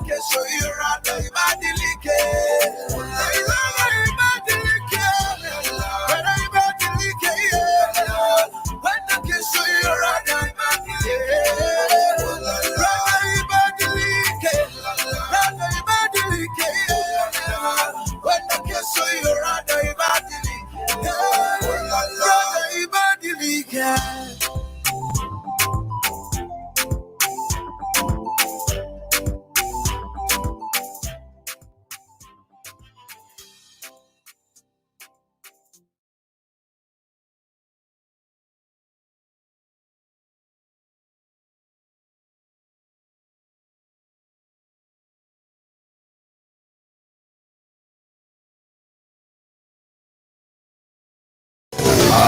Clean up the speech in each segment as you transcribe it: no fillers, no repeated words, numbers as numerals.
Kesho irada ibadilike. Ibadilike. Ibadilike. Wenda kesho irada ibadilike. Rada ibadilike. Rada ibadilike. Wenda kesho irada ibadilike. Rada ibadilike.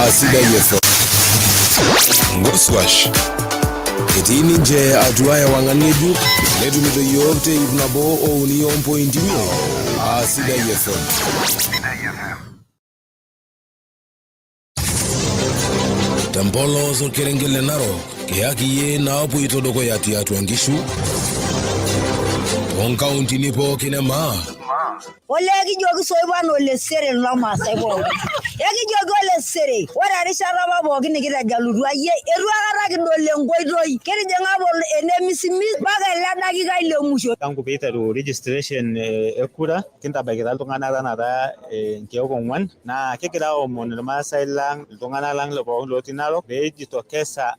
Sidai FM. Ngoswash. Etii ninche atua ewang'an ng'ejuk netumito iyiook te 103.5 aa Sidai FM. Tempolos orkerenket le Narok kiyaki iyie naapoito dukuya tiatua nkishu toonkauntini pookin e maa. Olee kijoki soipan ole sere lomaasai pookin. Ekijoki ole sere, ore erishata apa pookin nikitegelutua iyie, eitu aikata kidol enkoitoi. Kitijing'a apa enemisimis mpaka ele dakikai le musho. Tangu peiteru registration e kura kintabaikita iltung'anak tanakata nkeek 4 naa kigira aomon irmaasai lang iltung'anak lang pookin lotii Narok pee ijitokeza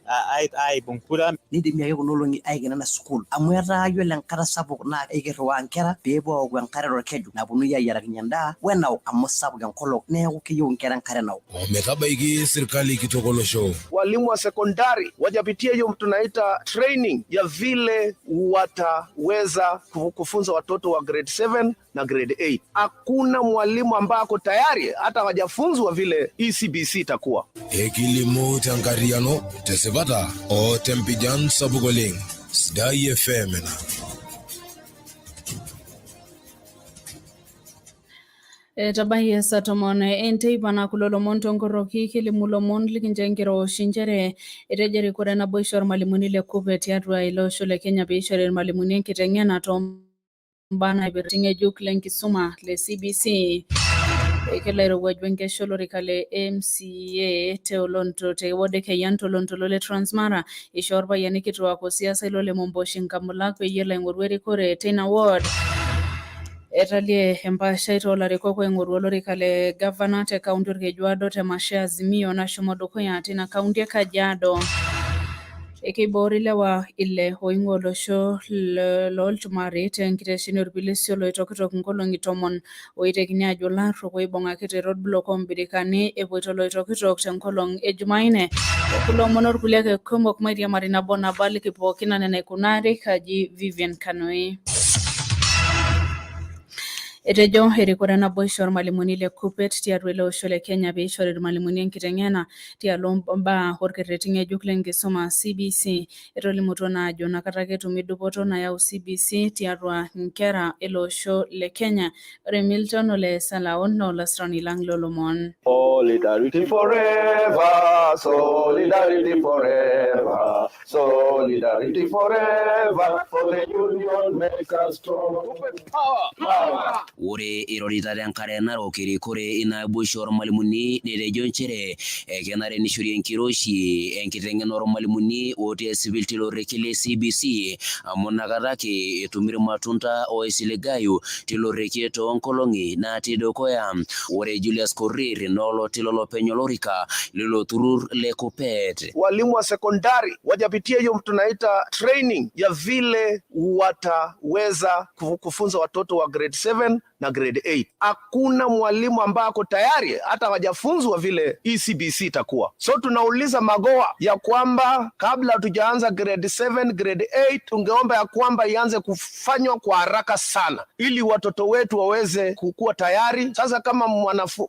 aibung kura. Nidimi ake kuna olong'i aikena ena sukuul amu etaa yiolo enkata sapuk naa ekirriwaa nkera peepuo aoku enkare torkeju naponunui ayiarakinye endaa wenaok amu sapuk enkolong neeku keyieu inkera enkare naok. Ometabaiki sirkali kitok olosho. Walimu wa sekondari wajapitia hiyo tunaita training ya vile wataweza kufunza watoto wa grade 7 na grade 8. Hakuna mwalimu ambaye ako tayari, hata hawajafunzwa vile ECBC itakuwa. Ekilimu tenkarriyiano tesipata o tempijan sapuk oleng. Sidai FM ina. Etabayie saa 10 enteipa naa kulo lomon tonkoroki kelimu lomon likincho enkiroshi nchere etejo erikore naboisho ormalimuni le KUPPET tiatua ele osho le Kenya peishori irmalimuni enkiteng'ena toombaa naipirta ng'ejuk lenkisuma le CBC. Kelo airowuaju enkesha olorika le MCA teolonto te ward e Keyian tolontolo le Transmara ishoo irpayiani kituak osiasai lole Momboshi nkamulak peyie elo aing'oru erikore teina ward. Etalie empaashai toolarikok oing'oru olorika le gavana te kaunti Orkejuado te masho e Azimio nashomo dukuya tina kaunti e Kajiado. Ekeiboori lewa 6 oing'ua olosho loolchumari tenkitesheni orpilisi oloitokitok nkolong'i 10 oitekini aajo larruok oibung'aki te roadblock oombirikani epoito oloitokitok tenkolong e Jumanne. Kulo omon orkulie ake kumok mairiamari nabo nabo aliki pookin anaa enaikunari kaji Vivian Kanoi. Etejo erikore naboisho ormalimuni le KUPPET tiatua ele osho le Kenya peishori irmalimuni enkiteng'ena tialo mbaa orkerreti ng'ejuk lenkisuma CBC. Etolimutuo naa ajo inakata ake etumi dupoto nayau CBC tiatua nkera ele osho le Kenya. Ore Milton Ole Salaon naa olasirani lang lolomon. Solidarity forever, solidarity forever, solidarity forever, for the union makes us strong. Power, power. Ore irorita tenkare narok erikore ina naboisho ormalimuni netejo nchere ekenare nishori enkiroshi enkiteng'ena ormalimuni otii esipil tilo rekie le CBC amu inakata ake etumi irmatunda oisiligayu tilo rekie toonkolong'i natii dukuya. Ore Julius Korir naa oloti lolopeny olorika lilo turur le KUPPET. Walimu wa sekondari wajapitia hiyo tunaita training ya vile wataweza kufunza watoto wa grade 7 na grade 8. Hakuna mwalimu ambaye ako tayari, hata hawajafunzwa vile ECBC itakuwa. So tunauliza Magoha ya kwamba kabla hatujaanza grade 7, grade 8, tungeomba ya kwamba ianze kufanywa kwa haraka sana ili watoto wetu waweze kukua tayari. Sasa kama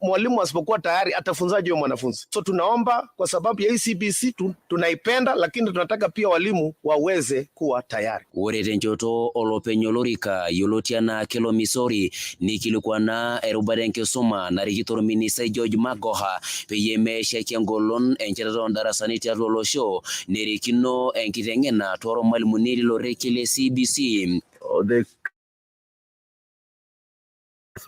mwalimu asipokuwa tayari atafunzaje huyo mwanafunzi? So tunaomba kwa sababu ya ECBC tunaipenda, lakini tunataka pia walimu waweze kuwa tayari. Ore tenchoto olopeny olorika yioloti anaa Kelo Misori nikilikwana erubata enkisuma narikito orministai George Magoha peyie meeshaki engolon enchetata oondarasani tiatua olosho nerikino enkiteng'ena toormalimuni lilo rekie le CBC. The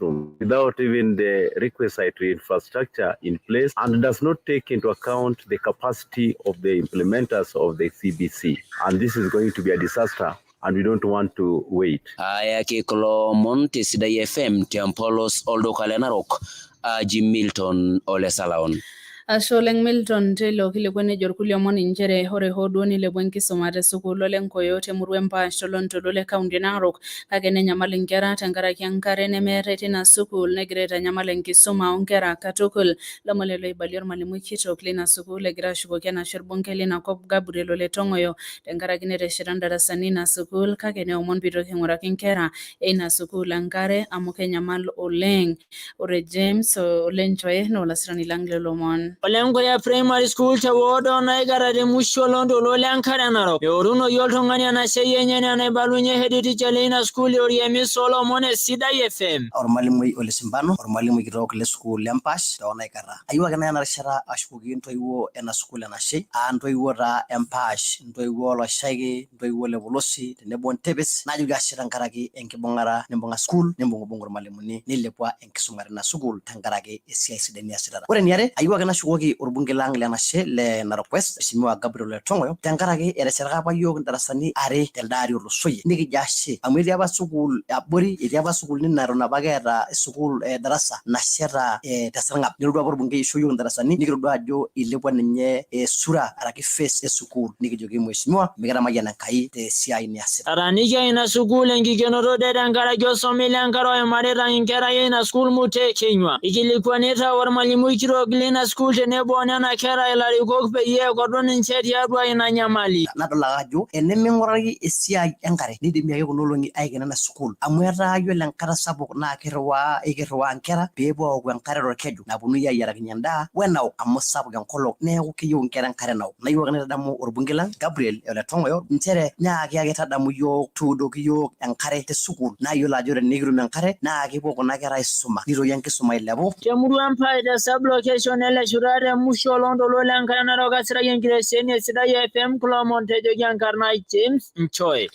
classroom without even the requisite infrastructure in place and does not take into account the capacity of the implementers of the CBC. And this is going to be a disaster and we don't want to wait. Ayaki kulo omon te Sidai FM tempolos olduka le Narok, aji Milton Ole Salaon. Ashe oleng Milton teilo kilikuai nejo irkulie omon inchere ore hoo duo nilepua enkisuma te sukuul Olenkoyo temurua Empaash tolontoluo le kaunti e Narok kake nenyamal inkera tenkaraki enkare nemeetae tina sukuul negira aitanyamal enkisuma oonkera katukul. Lomon lelo oibalie ormalimui kitok lina sukuul egira ashukoki enashe orbungei lina kop Gabriel Ole Tong'oyo tenkaraki netesheta ndarasani ina sukuul kake neomon piitoki aing'uraki inkera eina sukuul enkare amu kenyamal oleng. Ore James Ole Nchoe naa olasirani lang lelo omon. Olenkoya Primary School te ward onaikara te musho oloontoluo le nkare Narok. Eorunoyu oltung'ani enashei enye enaibalunye head teacher leina sukuul Oriemi Solomon e Sidai FM. Ormalimui Ole Simbano, ormalimui kitok le sukuul Empash toonaikara. Ayieu ake naya ena rishata ashukoki intoiwuo ena sukuul enashe, aa intoiwuo taa Empaash, intoiwuo Oloshaki, intoiwuo Lepolosi tenebo Ntepes, najoki ashe tenkaraki enkibung'ata nimbung'a sukuul, nimbung'ubung'u irmalimuni, nilepua enkisuma tina sukuul tenkaraki esiai sidai niasitata. Ore eniare, ayieu ake nashukoki orbungei lang lenashe le Narok West, Mheshimiwa Gabriel Ole Tong'oyo, tenkaraki eteshetaka apa yiok indarasani are telde ari otulusoyie, nikijo ashe amu etii apa sukuul abori, etii apa sukuulini neton apa keeta sukuul darasa nasheta te sarng'ab. Nelotu apa orbungei aisho yiok indarasani, nikitodua ajo ilepua ninye sura araki face e sukuul, nikijoki Mheshimiwa mikitamayiana Enkai tesiai niasita. Etaanikia ina sukuul enkikenoto det tenkaraki osomai lenkare oimarita inkera eina sukuul Mutee Kinyua. Ikilikuanita ormalimui kitok leina sukuul tenebo onena kera ilarikok peyie ekodu ninche tiatua ina nyamali. Nadol ake ajo teniming'urari esiai enkare nidimi ake kuna olong'i aikena ena sukuul amu etaa yiolo enkata sapuk naa kirriwaa ekirriwaa inkera peepuo aoku enkare torkeju naponunui ayiarakinye endaa wenaok amu sapuk enkolong neeku keyieu inkera enkare naok. Nayieu ake naitadamu orbungei lang Gabriel Ole Tong'oyo nchere nyaaki ake tadamu yiok tuudoki yiok enkare te sukuul naa yiolo ajo tenikitum enkare naa kepuo kuna kera aisuma nitoki enkisuma ailepu. Temurua Empai te sub-location ele shuta te musho oloontoluo le nkare Narok asiraki enkitesheni e Sidai FM kulo omon tejoki enkarna James Nchoe.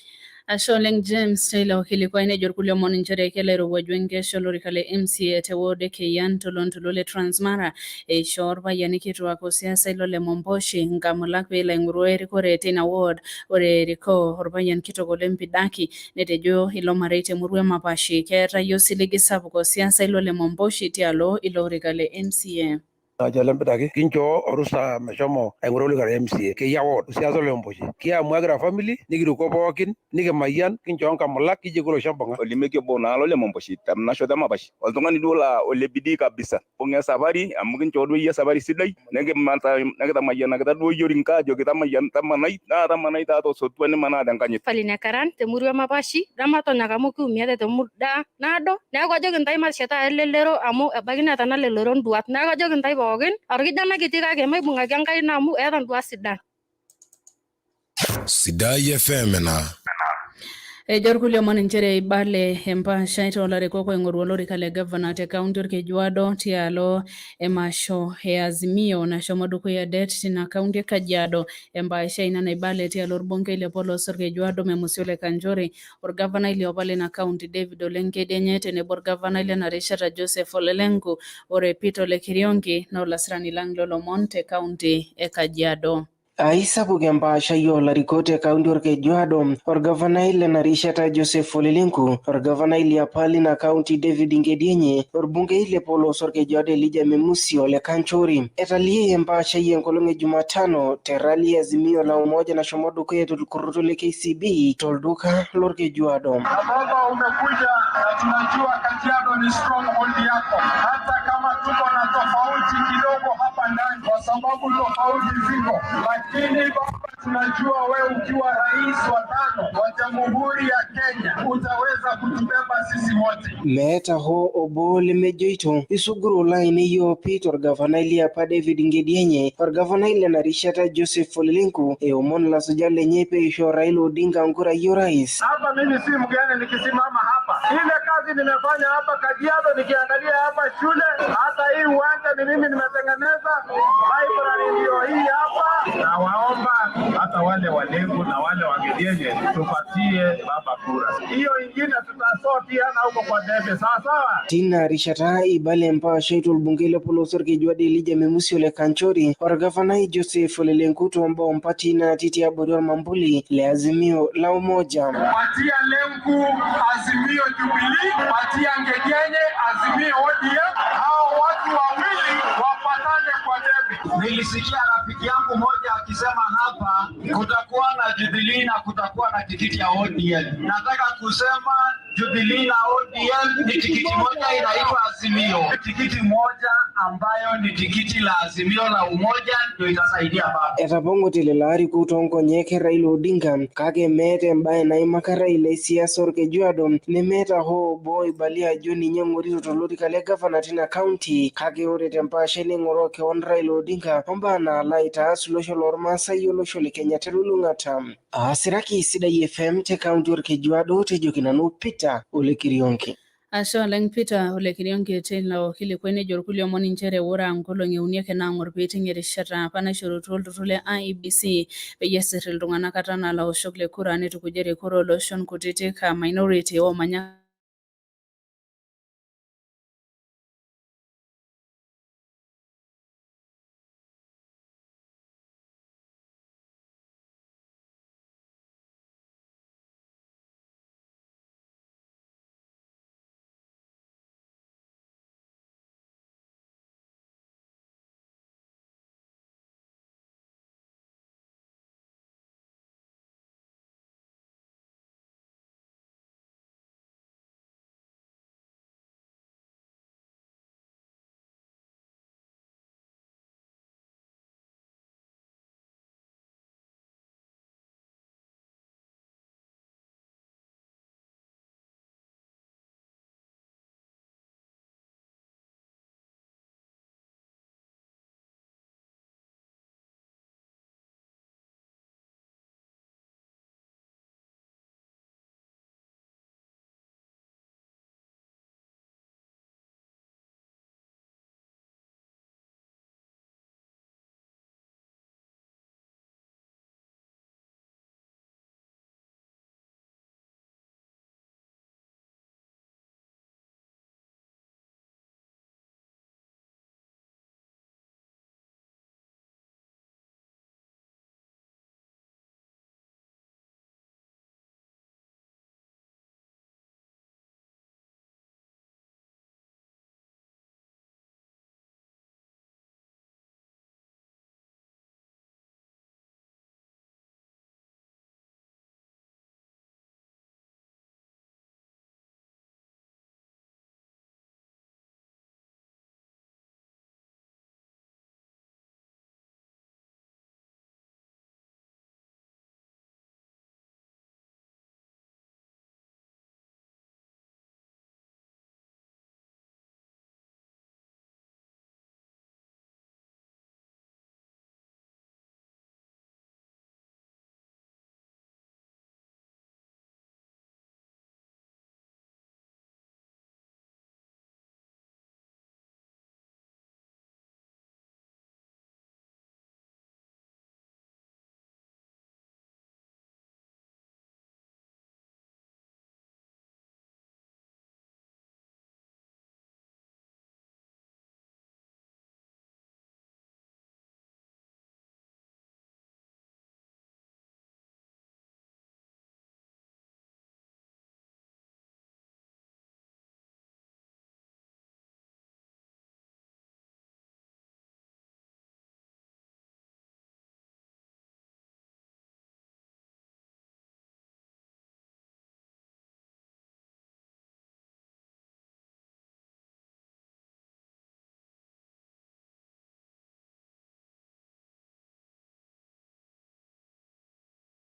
Ashe oleng James teilo kilikuai nejo irkulie omon inchere kelo airowuaju enkesha olorika le MCA te ward e Keyian tolontoluo le Transmara eishoo irpayiani kituak osiasai lole Momboshi nkamulak pee elo aing'oru erikore teina ward. Ore erikoo orpayian kitok Ole Mpidaki netejo ilo marei temurua e Mapashi keetayie osiligi sapuk osiasai lole Momboshi tialo ilo orika le MCA. Ajo Ole Mpidaki kinchoo orusa meshomo aing'oru olorika le MCA Keyia ward osiasa ole Mboshi. Kiamua kira family nikiruko pookin nikimayian kinchoo nkamulak kijoki olosho mbung'a. Olimeki obo naa lole Momboshi temnashoto e Mapashi oltung'ani duo laa ole bidii kabisa mbung'a esafari amu kinchoo duo iyie esafari sidai nekitamayianakita duo iyie orinka ajoki tamayian tamanai naa tamanai taa tosotua nimanaa tenkanyit. Falina Karan temurua Mapashi damatonyok amu kiumiate te muda naado neeku ajoki intae mateshetaa elelero amu ebaiki neeta ena lelero nduat neeku ajoki intae pookin orkijanai kiti kake maibung'aki Enkai ino amu eeta nduat sidan. Sidai FM ena. Ejo irkulie omon inchere eibale empaashai toolarikok oing'oru olorika le gavana te kaunti Orkejuado tialo emasho e Azimio nashomo dukuya det tina kaunti e Kajiado. Empaashai ina naibale tialo orbungei le polos Orkejuado Memusi Ole Kanchori, orgavanai liopa lina kaunti David Ole Nkedienye tenebo orgavanai lena rishata Joseph Ole Lenku. Ore Peter Ole Kiriongi naa olasirani lang lolomon te kaunti e Kajiado. Aisapuk empaashai oolarikok te kaunti Orkejuado, orgavanai lena rishata Joseph Ole Lenku, orgavanai liapa lina kaunti David Nkedienye, orbungei le polos Orkejuado Elijah Memusi Ole Kanchori. Etaliye empaashai enkolong e Jumatano te rally e Azimio la Umoja nashomo dukuya tolkurruto le KCB tolduka lorkejuado. Na baba, umekuja na tunajua Kajiado ni stronghold yako, hata kama tuko na tofauti kidogo hapa ndani, kwa sababu tofauti ziko, lakini baba, tunajua wewe ukiwa rais wa tano wa Jamhuri ya Kenya utaweza kutubeba sisi wote. Meeta hoo obo lemejoito isuguro lainei oopit orgavanai liapa David Nkedienye, orgavanai lena rishata Joseph Ole Lenku eomon lasujak lenye pee eisho Raila Odinga nkurai orais. Hapa mimi si mgeni nikisimama hapa. Ile kazi nimefanya hapa Kajiado, nikiangalia hapa shule, hata hii uwanja ni mimi nimetengeneza, library ndio hii hapa. Nawaomba hata wale walengu na wale wa Ngedienye tupatie baba kura. Hiyo ingine tutasotiana huko kwa debe, sawa sawa. Tina rishata ibala empaashai tolbungei le polos orkejuado Elijah Memusi ole Kanchori orgavanai Joseph Ole Lenku toombaa ompatii natii tiabori ormambuli le Azimio la Umoja. Patia Lenku Azimio Jubilee, patia Ngedienye Azimio ODM. Hao watu wawili wapatane kwa debe. Nilisikia rafiki yangu moja akisema hapa kutakuwa na Jubilee na kutakuwa na tikiti ya ODM. Nataka kusema Jubilee na ODM ni tikiti moja inaitwa Azimio. Tikiti moja ambayo ni tikiti la Azimio la Umoja ndio itasaidia baba. Etapong'ote lelo arikok toonkonyek e Raila Odinga kake meeta embae naimaka Raila esiasa orkejuado nemeeta hoo obo oibali ajo ninye eng'orito tolorika le gavana tina kaunti kake ore tempaashai neng'oroo kewon Raila Odinga ombaa naalo aitaas olosho lormaasai olosho le Kenya telulung'ata. Aasiraki Sidai FM te kaunti orkejuado tejoki nanu Peter Ole Kirionki. Ashe oleng Peter Ole Kirionki teilo kilikuai nejo irkulie omon nchere ore nkolong'i uni ake naang'or peiting erishata apa naishorutua olturrur le IEBC peyie esir iltung'anak kata naa laoshok le kura neitukuja erikore ooloshon kutitik aa minority oomanya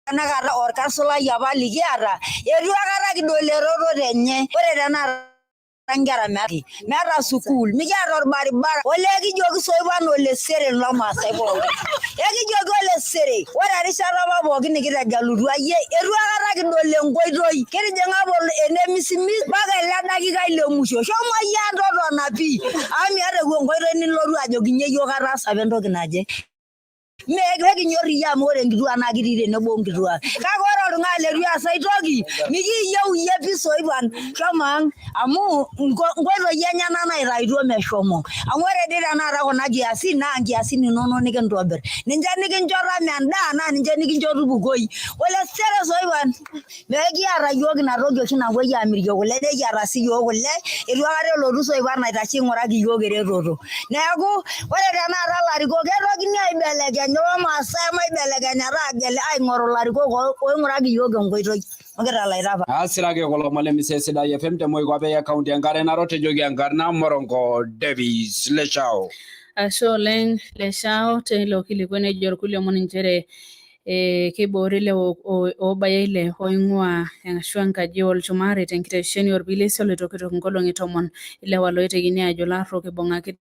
Tenakata orkansolai apa likiata eitu aikata kidol eretoto enye. Ore tenakata nkera meeta sukuul, mikiata orbaribara. Olee ekijoki soipan ole sere lomaasai pookin. Ekijoki ole sere, ore erishata apa pookin nikitegelutua iyie eitu aikata kidol enkoitoi. Kitijing'a apa enemisimis mpaka ele dakikai le musho. Shomo iyie ang totona pii amu miata enkoitoi nilotu ajokinyie iyiok kataasa apa entoki naje. Mekinyor iyie amu ore nkituak naa kitii tenebo onkituak. Kake ore oltung'ani leitu eas ai toki, mikiyieu iyie pi Soipan shomo ang' amu nkoitoi enyenak naitaituo meshomo. Amu ore dii tenakata kuna kiasin naa nkiasin inonok nikintobir. Ninche nikincho tama endaa naa ninche nikincho tupukoi. Ole sere Soipan, mekiata yiok ina toki oshi napuoi amirie kule, nekiata sii yiok kule, eitu aikata elotu Soipan aitashe aing'uraki yiok eretoto. Neeku ore tenakata ilarikok ketokini aibelekeny Irmaasai maibelekenyata agel aing'oru ilarikok oing'uraki yiok enkoitoi. Mikitalaita apa. Asiraki kulo omon le misa e Sidai FM te moikuape e kaunti enkare Narok tejoki enkarna Morongo Davis Leshao. Ashe oleng Leshao teilo kilikuai nejo irkulie omon nchere keiboori ilewa oobaya ile oing'ua ashu enkaji olchumari tenkitesheni orpilisi oloitokitok nkolong'i 10. Ilewa loitekini aajo laarruok eibung'aki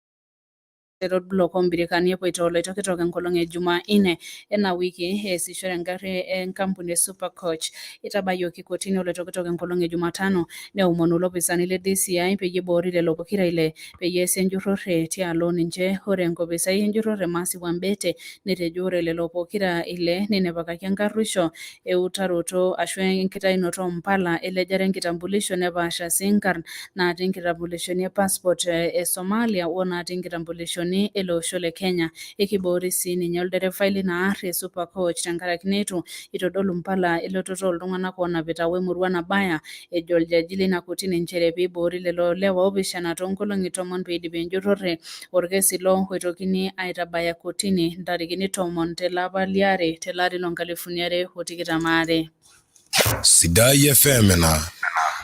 te roadblock oombirikani epoito oloitokitok enkolong e Jumanne ena wiki eesishore engarri enkampuni e Supercoach. Itabayioki kotini oloitokitok enkolong e Jumatano neomonu ilopisaani le DCI peyie eiboori lelo pokira ile peyie eesi enjurrore tialo ninche. Ore enkopisai enjurrore Mercy Wambete netejo ore lelo pokira ile neinepakaki enkarruisho eutaroto ashu enkitainoto oompala elejare enkitambulisho nepaasha sii inkarn natii nkitambulishoni e passport e Somalia o natii nkitambulishoni ele osho le Kenya. Ekiboori sii ninye olderefai lina arri e Supercoach tenkaraki neitu itodolu mpala elototo ooltung'anak oonapita wemurua nabaya. Ejo oljaji leina kotini nchere peiboori lelo lewa oopishana toonkolong'i 10 peidipi enjurrore orkesi lo oitokini aitabaya kotini ntarikini 10 tele apa liare tele ari loo nkalifuni are o tikitam aare. Sidai FM ena.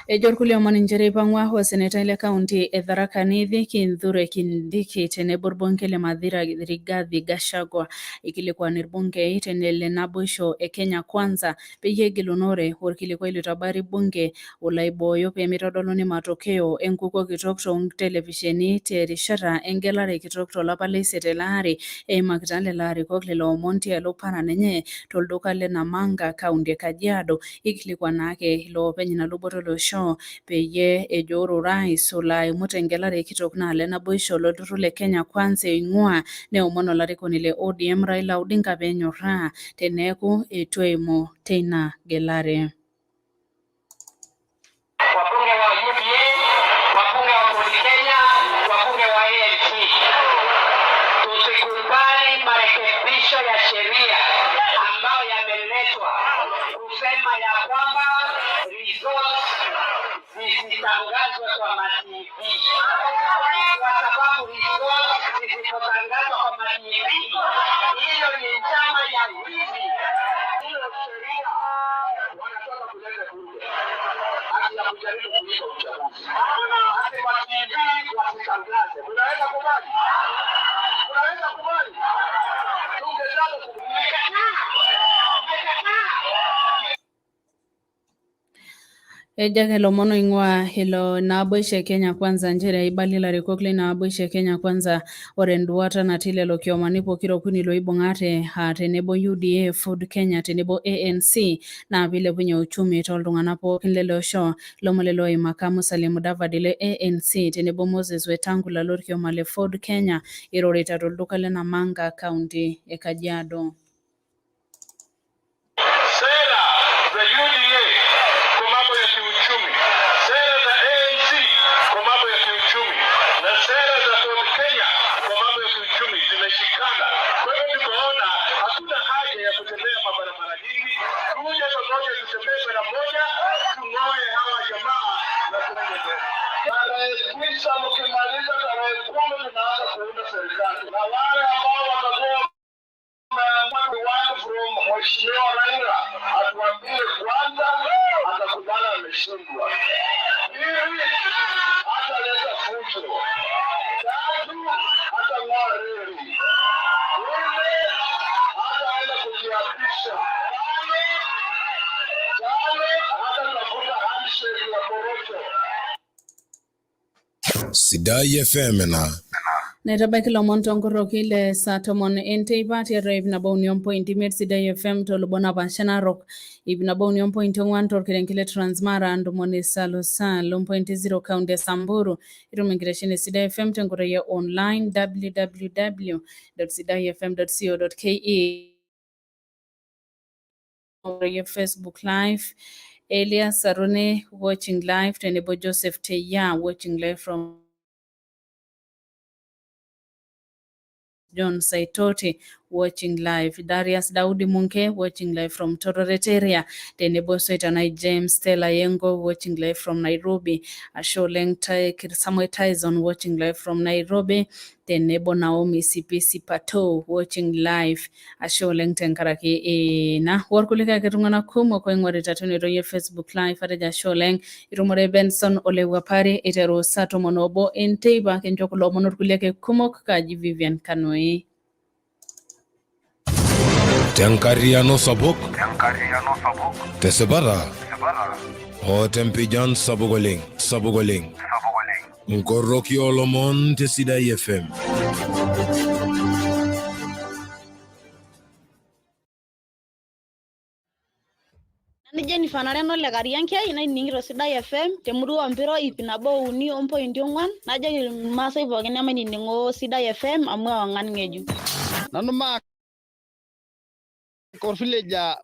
Ejo irkulie omon nchere eipang'ua osenetai le kaunti e Tharaka Nithi Kithure Kindiki tenebo orbungei le Mathira Rigathi Gachagua. Ikilikuan irbungei tenele naboisho e Kenya Kwanza peyie egilunore orkilikuai loitabari bunge olo aibooyo pemeitodoluni matokeo enkukuo kitok toontelevisheni terishata engelare kitok tolapa leisiet tele ari. Eimakita lelo arikok lelo omon tialo paran enye tolduka le Namanga kaunti e Kajiado. Ikilikuanake iloopeny ina luboto olosho peyie ejo ore orais olo aimu tengelare kitok naa le naboisho lolturrur le Kenya Kwanza eing'ua neomon olarikoni le ODM Raila Odinga peenyorraa teneeku eitu eimu teina gelare. Wabunge wa UDA, wabunge wa Ford Kenya, wabunge wa ANC. Tusikubali marekebisho ya sheria ambayo yameletwa kusema ya kwamba results zisitangazwe kwa ma-TV, kwa sababu results zisipotangazwa kwa ma-TV, hiyo ni njama ya wizi. Hiyo sheria wanataka kuleta bunge hati ya kujaribu kuiba uchaguzi, hati kwa TV wasitangaze. Tunaweza kubali? Tunaweza kubali? Tungetaka kumekataa, mekataa. Ejo ake ilomon oing'ua ilo naboisho e Kenya Kwanza nchere eibalie ilarikok leina naboisho e Kenya Kwanza ore enduata natii lelo kiomani pokira okuni loibung'ate aa tenebo UDA, Ford Kenya tenebo ANC naa piilepunye uchumi tooltung'anak pookin lele osho. Lomon lelo oimaka Musalia Mudavadi le ANC tenebo Moses Wetangula lorkioma le Ford Kenya irorita tolduka le Namanga kaunti e Kajiado. Sera za UDA kwa mambo ya kiuchumi, sera za ANC kwa mambo ya kiuchumi na sera za Ford Kenya kwa mambo ya kiuchumi zimeshikana. Kwa hivyo tukaona hakuna haja ya kutembea mabarabara nyingi, tuje pamoja, tutembee bara moja, tung'oe hawa jamaa na tuende mbele. Tarehe 9 mkimaliza tarehe 10 tunaanza kuunda serikali, na wale ambao watakuwa we want from Mheshimiwa Raila atuambie kwanza, atakubali ameshindwa. Pili, hataleta fujo. Tatu, hatang'oa reli. Nne, hataenda kujiapisha. Tano, hatatafuta handshake ya korosho. Sidai FM ena. Naitabaiki lomon tonkoroki le saa 10 enteipa tiatua 103.5 Sidai FM tolubot napaasha Narok, 103.4 torkerenket le Transmara, 97.0 kaunti e Samburu. Itum enkitesheni e Sidai FM tenkoitoi e online www.sidaifm.co.ke e Facebook Live. Elias Sarune watching live tenebo Joseph Teya watching live from John Saitoti watching live, Darius Daudi Munke watching live from Totoret area, tenebo Soitanai James Stella Yengo watching live from Nairobi, ashe oleng Samuel Tyson watching live from Nairobi, tenebo Naomi Sipisi Pato watching live, ashe oleng tenkaraki ina workulikae ake tung'anak kumok oing'orita tine oitoi e Facebook live atejo ashe oleng itumore Benson Olewuapari iteru saa 11 enteipa kincho kulo omon orkulie ake kumok kaji Vivian Kanoi. Tenkarriyiano sapuk, tesipata o tempijan sapuk oleng, sapuk oleng. Nkoroki oolomon te Sidai FM. Nanu Jennifer Nareno le Kariankiai nainining'ito Sidai FM temurua Ompiro 103.4 najoki irmaasai pookin emainining'o Sidai FM amu ewang'an ng'ejuk. Nanu Mark orvillager